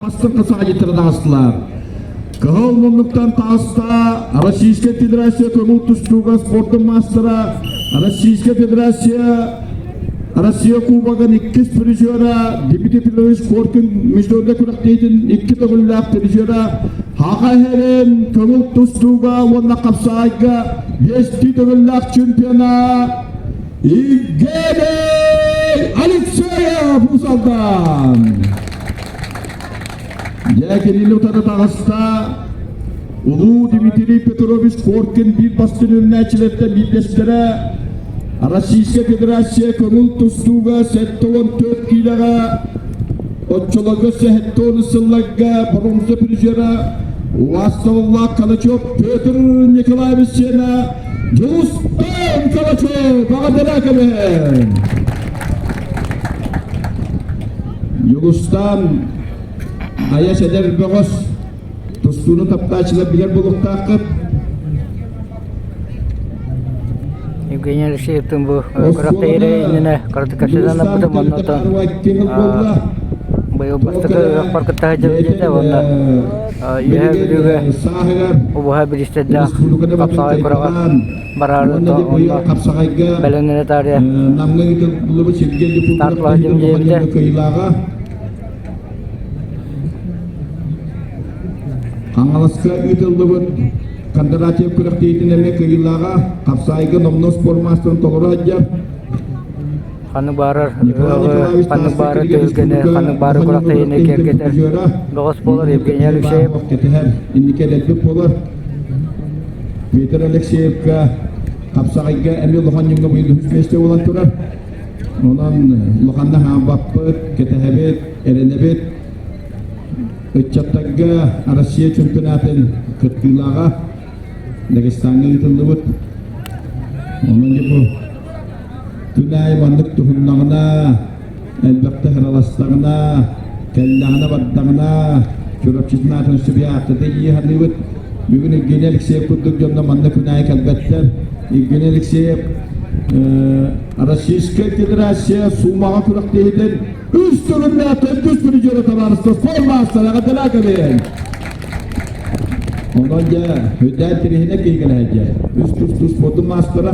Бастакы саҕайыттара таҕыстылар. Кыһыл муннуктан таҕыста Российская Федерация көҥүл тустууга спордун маастара, Российская Федерация Россия Кубогын иккис призера Дмитрий Петрович Коркин международнай күрэхтэһиитин икки төгүллээх призера Хаха Херен көҥүл тустууга уонна хапсаҕайга биэстии төгүллээх чемпиона Евгений Алексеев Уус-Алдан. Дьэ, кинини утары таҕыста Улуу Дмитрий Петрович Коркин биир бастыҥ үүннээччилэртэн биирдэстэрэ Российскай Федерация көҥүл тустууга 74 киилэҕэ оччолорго 70 сылларга боруонса призера Убаастабыллаах Калачев Петр Николаевич сиэнэ Дьулустаан Калачев баҕадара кэлэн Дьулустаан айас эдэр бөҕөс тустууну таптааччылар билэр буолуохтааххыт. Евгений Алексеевтын бу күрэхтэһиилэр иннинэ кырдыкашынан аппытым оннотон быйыл бастакы ыһыахпар кытта сылдьабыт диэтэ уонна Үөһээ Бүлүүгэ убуһа бириистэрдээх хапсаҕай күрэҕэр бараары онно бэлэмнэнэ таарыйа Намҥа ыытыллыбыт Сергей стартла сылдьабын диэбитэ. Кыайыылааҕа Хаҥаласка ыытыллыбыт Кондратьев күрэхтэһиитин эмиэ кыайыылааҕа хапсаайга номнуо спорт маастарын толору сылдьар. Ханнык баарар ханнык баары түһүлгэни, ханнык баары күрэхтэһиини киэргэтэр бөҕөс буолар Евгений Алексеев. Кэтэһэр, инники элбик буолар. Петр Алексеевка хапсаҕайга эмиэ улахан дьоҥҥо быйыл үһүс миэстэ буолан турар. Онон улаханна хаамбаппыт, кэтэһэбит, эрэнэбит. Ыччаттарга Россия чемпионатын кыттыылааҕа Дагестаҥҥа ыытыллыбыт. Онон дьэ бу күн аайы маннык туһуннаҕына, элбэхтэ сыраластаҕына, кэллэҕинэ бардаҕына, Чурапчытын аатын өссө ааттата дии саныыбыт. Бүгүн Евгений Алексеев курдук дьонно манна күн аайы кэлбэттэр. Евгений Алексеев Российскай Федерация суумаҕа күрэхтэһиитин үс төгүллээх төрдүс призера табаарыстар формаастара эҕэрдэлээ кэлин. Онон дьэ, үрдээн тириһинэ киһи Үс тус-тус спордун маастара.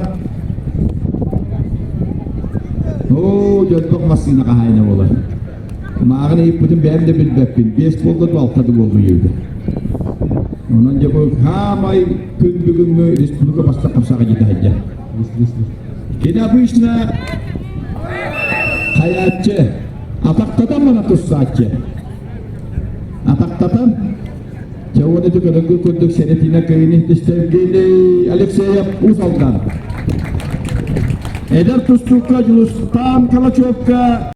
Оо, дьонтох массыына хаһаайына буолар. Мааҕын ыйыппытын бэйэм да билбэппин. Биэс буолла да алта да буолла үйэбит. Онон дьэ бу хаамай күн бүгүҥҥү республика бастакы хамсаҕа дьиэтэ сылдьар. Кини обычно хайааччы, атахтатан мана туссааччы. Атахтатан, дьэ уонна ити көрөнгө курдук сэрэтиинэ кыайыны Евгений Алексеев Уус Алдан. Эдэр тустуукка Дьулустаан Калачевка.